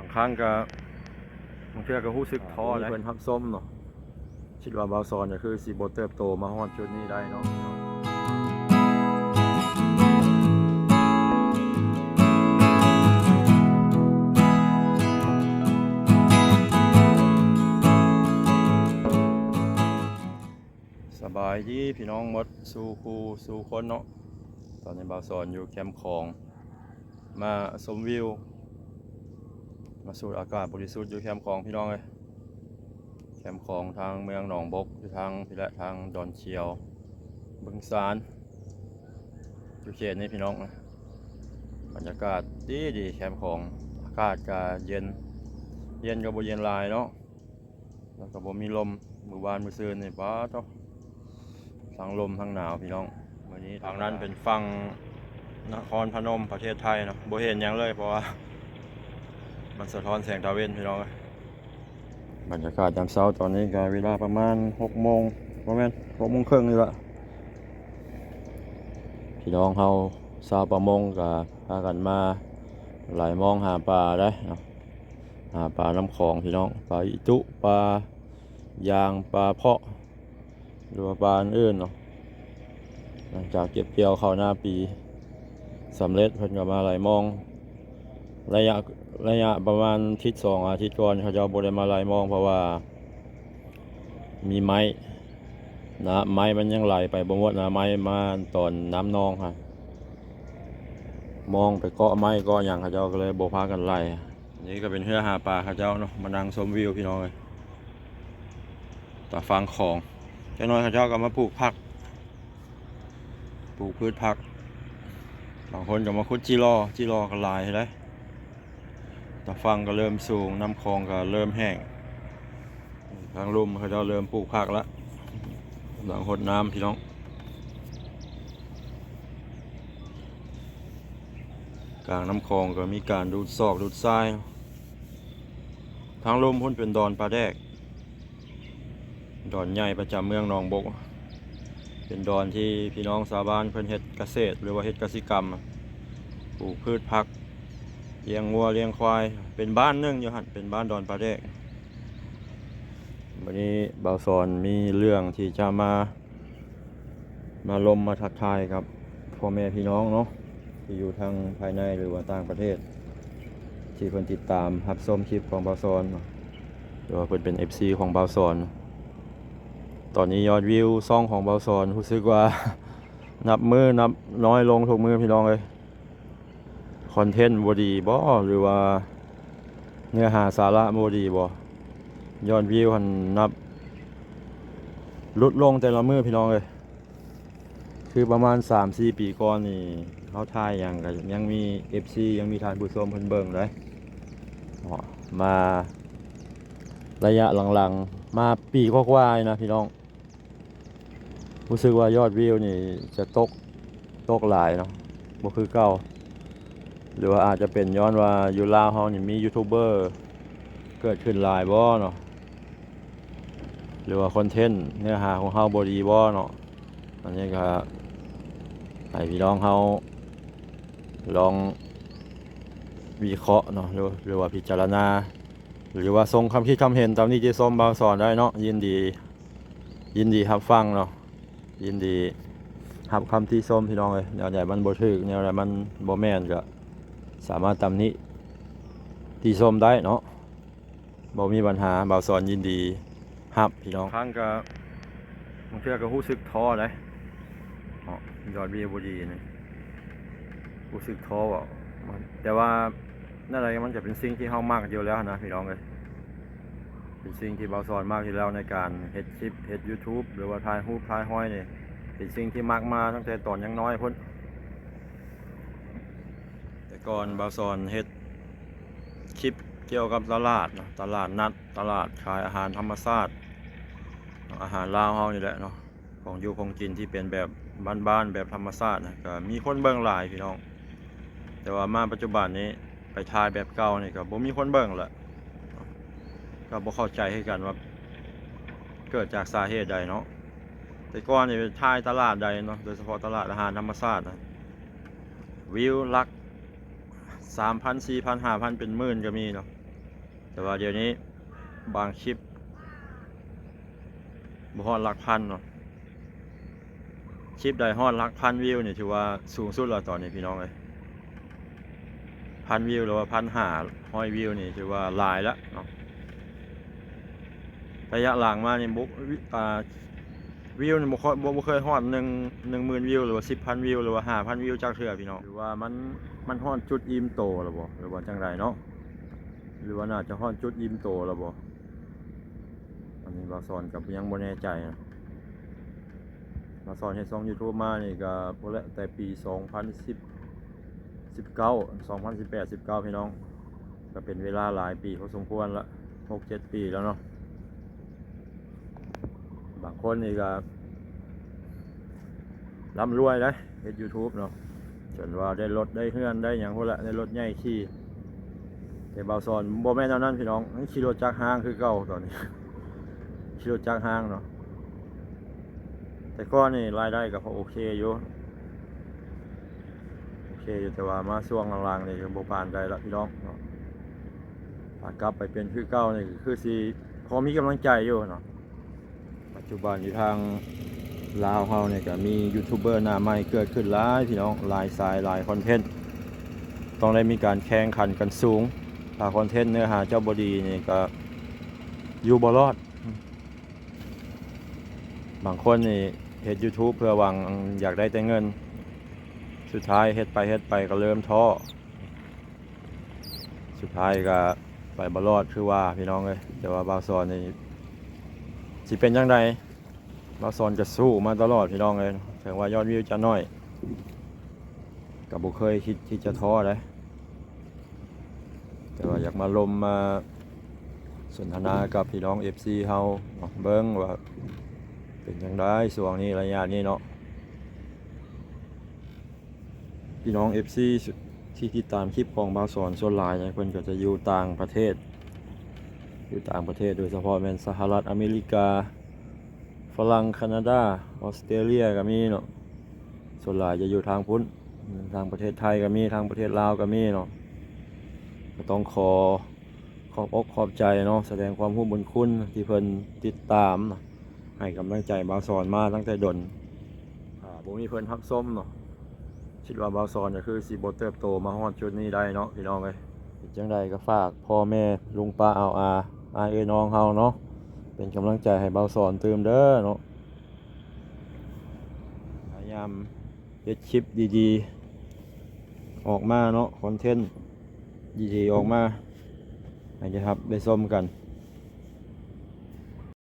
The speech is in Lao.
ບາງຄັ້ງກໍ ບາງເທື່ອກໍຮູ້ສຶກທໍ້ເດ້ ເພິ່ນຮັບຊົມເນາະ. ຄິດວ່າບ່າວສອນກໍຄືຊິບໍ່ເຕີບໂຕມາຮອດຈຸດນີ້ໄດ້ເນາະ. ສະບາຍດີພີ່ນ້ອງໝົດສູ່ຄູ່ສູ່ຄົນເນາະ. ຕອນນີ້ບ່າວສອນຢູ່ແຄມຂອງ ມາຊົມວິວ ມາສູດອາກາດບໍລິສຸດຢູ່ແຄມຂອງພີ່ນ້ອງເອີຍ. ແຄມຂອງທາງເມືອງໜອງບົກ ຢູ່ທາງພີ້ແຫຼະ ທາງດອນຂຽວ ບຶງສານ ຢູ່ເຂດນີ້ພີ່ນ້ອງ. ບັນຍາກາດດີໆ ແຄມຂອງ ອາກາດກະເຢັນ ເຢັນກໍບໍ່ເຢັນຫຼາຍເນາະ ແລ້ວກໍບໍ່ມີລົມ. ມື້ວານມື້ຊືນນີ້ ປາດໂທ້ ທັງລົມທັງໜາວພີ່ນ້ອງ. ມື້ນີ້ທາງນັ້ນເປັນຝັ່ງນະຄອນພະນົມ ປະເທດໄທເນາະ ບໍ່ເຫັນຫຍັງເລີຍ ເພາະວ່າມັນສະທ້ອນແສງຕາເວັນພີ່ນ້ອງເອີຍ. ບັນຍາກາດຍາມເຊົ້າຕອນນີ້ກໍເວລາປະມານຫົກໂມງ ບໍ່ແມ່ນ ຫົກໂມງເຄິ່ງນີ້ລະ. ພີ່ນ້ອງເຮົາຊາວປະມົງກໍພາກັນມາໄຫຼມອງຫາປາໄດ໋ເນາະ ຫາປານ້ຳຂອງພີ່ນ້ອງ ປາອີຕຸ ປາຢາງ ປາເພາະ ຫຼືວ່າປາອື່ນໆເນາະ. ຫຼັງຈາກເກັບກ່ຽວເຂົ້ານາປີສຳເລັດ ເພິ່ນກໍມາໄຫຼມອງ ໄລຍະ ໄລຍະປະມານທິດສອງອາທິດກ່ອນ ເຂົາເຈົ້າບໍ່ໄດ້ມາໄຫຼມອງ ເພາະວ່າມີໄມ້ນະ ໄມ້ມັນຍັງໄຫຼໄປບໍ່ໝົດນະ ໄມ້ມາຕອນນ້ຳນອງຫັ້ນ ມອງໄປເກາະໄມ້ເກາະຫຍັງ ເຂົາເຈົ້າກໍເລີຍບໍ່ພາກັນໄຫຼ. ນີ້ກໍເປັນເຮືອຫາປາເຂົາເຈົ້າເນາະ ມານັ່ງຊົມວິວພີ່ນ້ອງເອີຍ ຕາຝັ່ງຂອງ. ຈັກໜ້ອຍເຂົາເຈົ້າກໍມາປູກຜັກ ປູກພືດຜັກ ບາງຄົນກໍມາຂຸດຈີ່ລໍ່ ຈີ່ລໍ່ກໍຫຼາຍເດ້. ຕາຝັ່ງກໍເລີ່ມສູງ ນ້ຳຂອງກໍເລີ່ມແຫ້ງ ທາງລຸ່ມເຂົາເຈົ້າເລີ່ມປູກຜັກລະ ກຳລັງຫົດນ້ຳພີ່ນ້ອງ. ກາງນ້ຳຂອງກໍມີການດູດຊອກດູດຊາຍ. ທາງລຸ່ມພຸ້ນເປັນດອນປາແດກ ດອນໃຫຍ່ປະຈຳເມືອງໜອງບົກ ເປັນດອນທີ່ພີ່ນ້ອງຊາວບ້ານເພິ່ນເຮັດກະເສດ ຫຼືວ່າເຮັດກະສິກຳ ປູກພືດຜັກ ລ້ຽງງົວລ້ຽງຄວາຍ ເປັນບ້ານໜຶ່ງຢູ່ຫັ້ນ ເປັນບ້ານດອນປາແດກ. ມື້ນີ້ບ່າວສອນມີເລື່ອງທີ່ຈະມາ ມາລົມມາທັກທາຍກັບພໍ່ແມ່ພີ່ນ້ອງເນາະ ທີ່ຢູ່ທັງພາຍໃນ ຫຼືວ່າຕ່າງປະເທດ ທີ່ເພິ່ນຕິດຕາມຮັບຊົມຄລິບຂອງບ່າວສອນເນາະ ຫຼືວ່າເພິ່ນເປັນເອັຟຊີຂອງບ່າວສອນ. ຕອນນີ້ຍອດວິວຊ່ອງຂອງບ່າວສອນຮູ້ສຶກວ່ານັບມື້ນັບນ້ອຍລົງທຸກມື້ພີ່ນ້ອງເອີຍ. ຄອນເທັນບໍ່ດີບໍ ຫຼືວ່າເນື້ອຫາສາລະບໍ່ດີບໍ ຍອດວິວຫັ້ນນັບຫຼຸດລົງແຕ່ລະມື້ພີ່ນ້ອງເອີຍ. ຄືປະມານສາມສີ່ປີກ່ອນນີ້ ເຮົາຖ່າຍຫຍັງກໍຍັງມີເອັຟຊີ ຍັງມີທ່ານຜູ້ຊົມເພິ່ນເບິ່ງເດ້. ເນາະ ມາໄລຍະຫຼັງໆ ມາປີກວ່າໆນີ້ນະພີ່ນ້ອງ ຮູ້ສຶກວ່າຍອດວິວນີ້ຈະຕົກ ຕົກຫຼາຍເນາະ ບໍ່ຄືເກົ່າ ຫຼືວ່າອາດຈະເປັນຍ້ອນວ່າຢູ່ລາວເຮົານີ້ມີຢູທູບເບີເກີດຂຶ້ນຫຼາຍບໍເນາະ ຫຼືວ່າຄອນເທັນເນື້ອຫາຂອງເຮົາບໍ່ດີບໍເນາະ. ອັນນີ້ກໍໃຫ້ພີ່ນ້ອງເຮົາລອງວິເຄາະເນາະ ຫຼື ຫຼືວ່າພິຈາລະນາ ຫຼືວ່າສົ່ງຄຳຄິດຄຳເຫັນ ຕຳໜິຕິຊົມບ່າວສອນໄດ້ເນາະ ຍິນດີ ຍິນດີຮັບຟັງເນາະ ຍິນດີຮັບຄຳຕິຊົມພີ່ນ້ອງເອີຍ. ແນວໃດມັນບໍ່ຖືກ ແນວໃດມັນບໍ່ແມ່ນ ກໍສາມາດຕຳໜິຕິຊົມໄດ້ເນາະ ບໍ່ມີບັນຫາ ບ່າວສອນຍິນດີຮັບພີ່ນ້ອງ. ຄັ້ງກໍ ບາງເທື່ອກໍຮູ້ສຶກທໍ້ເດ້ເນາະ ຍອດວິວບໍ່ດີນີ້ ຮູ້ສຶກທໍ້ ແຕ່ວ່າແນວໃດມັນກໍເປັນສິ່ງທີ່ເຮົາມັກຢູ່ແລ້ວນະພີ່ນ້ອງເອີຍ. ເປັນສິ່ງທີ່ບ່າວສອນມັກຢູ່ແລ້ວ ໃນການເຮັດຄລິບ ເຮັດຢູທູບ ຫຼືວ່າຖ່າຍຮູບຖ່າຍຮອຍນີ້ ເປັນສິ່ງທີ່ມັກມາຕັ້ງແຕ່ຕອນຍັງນ້ອຍພຸ້ນ. ແຕ່ກ່ອນບ່າວສອນເຮັດຄລິບກ່ຽວກັບຕະຫຼາດເນາະ ຕະຫຼາດນັດ ຕະຫຼາດຂາຍອາຫານທຳມະຊາດເນາະ ອາຫານລາວເຮົານີ້ແຫຼະເນາະ ຂອງຢູ່ຂອງກິນທີ່ເປັນແບບບ້ານໆ ແບບທຳມະຊາດນະ ກໍມີຄົນເບິ່ງຫຼາຍພີ່ນ້ອງ. ແຕ່ວ່າມາປັດຈຸບັນນີ້ ໄປຖ່າຍແບບເກົ່ານີ້ກໍບໍ່ມີຄົນເບິ່ງລະ ກໍບໍ່ເຂົ້າໃຈຄືກັນວ່າເກີດຈາກສາເຫດໃດເນາະ. ແຕ່ກ່ອນນີ້ໄປຖ່າຍຕະຫຼາດໃດເນາະ ໂດຍສະເພາະຕະຫຼາດອາຫານທຳມະຊາດນະ ວິວຫຼັກສາມພັນ ສີ່ພັນ ຫ້າພັນ ເປັນໝື່ນກໍມີເນາະ. ແຕ່ວ່າດຽວນີ້ບາງຄລິບບໍ່ຮອດຫຼັກພັນເນາະ. ຄລິບໃດຮອດຫຼັກພັນວິວນີ້ຖືວ່າສູງສຸດແລ້ວຕອນນີ້ພີ່ນ້ອງເອີຍ. ພັນວິວ ຫຼືວ່າພັນຫ້າຮ້ອຍວິວນີ້ຖືວ່າຫຼາຍແລ້ວເນາະ. ໄລຍະຫຼັງມານີ້ບໍ່ ວິ ອ່າ ວິວນີ້ບໍ່ຄ່ອຍ ບໍ່ ບໍ່ເຄີຍຮອດໜຶ່ງ ໜຶ່ງໝື່ນວິວ ຫຼືວ່າສິບພັນວິວ ຫຼືວ່າຫ້າພັນວິວຈັກເທື່ອພີ່ນ້ອງ. ຫຼືວ່າມັນ ມັນຮອດຈຸດອີ່ມໂຕແລ້ວບໍ່ ຫຼືວ່າຈັ່ງໃດເນາະ ຫຼືວ່າໜ້າຈະຮອດຈຸດອີ່ມໂຕແລ້ວບໍ່? ອັນນີ້ບ່າວສອນກໍຍັງບໍ່ແນ່ໃຈນະ. ບ່າວສອນເຮັດຊ່ອງ YouTube ມານີ້ກໍພຸ້ນແຫຼະ ແຕ່ປີສອງພັນສິບ ສິບເກົ້າ ສອງພັນສິບແປດ ສິບເກົ້າ ພີ່ນ້ອງ. ກໍເປັນເວລາຫຼາຍປີພໍສົມຄວນລະ ຫົກເຈັດປີແລ້ວເນາະ. ບາງຄົນນີ້ກໍລ່ຳລວຍເດ້ ເຮັດ YouTube ເນາະ ຈົນວ່າໄດ້ລົດໄດ້ເຮືອນໄດ້ຫຍັງພຸ້ນລະ ໄດ້ລົດໃຫຍ່ຂີ່. ແຕ່ບ່າວສອນບໍ່ແມ່ນແນວນັ້ນພີ່ນ້ອງ ຍັງຂີ່ລົດຈັກຮ້າງຄືເກົ່າຕອນນີ້ ຂີ່ລົດຈັກຮ້າງເນາະ. ແຕ່ກ່ອນນີ້ລາຍໄດ້ກໍພໍໂອເຄຢູ່ ໂອເຄຢູ່ ແຕ່ວ່າມາຊ່ວງຫຼັງໆນີ້ກໍບໍ່ປານໃດລະພີ່ນ້ອງເນາະ. ຖ້າກັບໄປເປັນຄືເກົ່ານີ້ກໍຄືຊິພໍມີກຳລັງໃຈຢູ່ເນາະ. ປັດຈຸບັນຢູ່ທາງລາວເຮົານີ້ກໍມີຢູທູບເບີໜ້າໃໝ່ເກີດຂຶ້ນຫຼາຍພີ່ນ້ອງ ຫຼາຍສາຍຫຼາຍຄອນເທັນ ຕ້ອງໄດ້ມີການແຂ່ງຂັນກັນສູງ. ຖ້າຄອນເທັນເນື້ອຫາເຈົ້າບໍ່ດີນີ້ກໍຢູ່ບໍ່ລອດ. ບາງຄົນນີ້ເຮັດ YouTube ເພື່ອຫວັງຢາກໄດ້ແຕ່ເງິນ ສຸດທ້າຍເຮັດໄປເຮັດໄປກໍເລີ່ມທໍ້ ສຸດທ້າຍກໍໄປບໍ່ລອດຄືວ່າພີ່ນ້ອງເອີຍ. ແຕ່ວ່າບ່າວສອນນີ້ຊິເປັນຈັ່ງໃດ ບ່າວສອນຈະສູ້ມາຕະຫຼອດພີ່ນ້ອງເອີຍ. ເຖິງວ່າຍອດວິວຈະໜ້ອຍ ກໍບໍ່ເຄີຍຄິດທີ່ຈະທໍ້ເດ້ ແຕ່ວ່າຢາກມາລົມມາສົນທະນາກັບພີ່ນ້ອງ ເອັຟຊີ ເຮົາເນາະ ເບິ່ງວ່າເປັນຈັ່ງໃດຊ່ວງນີ້ໄລຍະນີ້ເນາະ. ພີ່ນ້ອງ ເອັຟຊີ ທີ່ຕິດຕາມຄລິບຂອງບ່າວສອນ ສ່ວນຫຼາຍເພິ່ນກໍຈະຢູ່ຕ່າງປະເທດ ຢູ່ຕ່າງປະເທດ ໂດຍສະເພາະແມ່ນສະຫະລັດອາເມລິກາ ຝຣັ່ງ ຄານາດາ ອອສເຕຣເລຍກໍມີເນາະ. ສ່ວນຫຼາຍຈະຢູ່ທາງພຸ້ນ ທາງປະເທດໄທກໍມີ ທາງປະເທດລາວກໍມີເນາະ. ກໍຕ້ອງຂໍຂອບອົກຂອບໃຈເນາະ ສະແດງຄວາມຮູ້ບຸນຄຸນທີ່ເພິ່ນຕິດຕາມ ໃຫ້ກຳລັງໃຈບ່າວສອນມາຕັ້ງແຕ່ດົນ. ຖ້າບໍ່ມີເພິ່ນຮັບຊົມເນາະ ຄິດວ່າບ່າວສອນກໍຄືຊິບໍ່ເຕີບໂຕມາຮອດຈຸດນີ້ໄດ້ເນາະ ພີ່ນ້ອງເອີຍ. ເປັນຈັ່ງໃດກໍຝາກພໍ່ແມ່ລຸງປ້າອາວອາ ອ້າຍເອື້ອຍນ້ອງເຮົາເນາະ ເປັນກຳລັງໃຈໃຫ້ບ່າວສອນຕື່ມເດີເນາະ. ພະຍາຍາມເຮັດຄລິບດີໆອອກມາເນາະ ຄອນເທັນດີໆອອກມາ ໃຫ້ໄດ້ຮັບໄດ້ຊົມກັນ.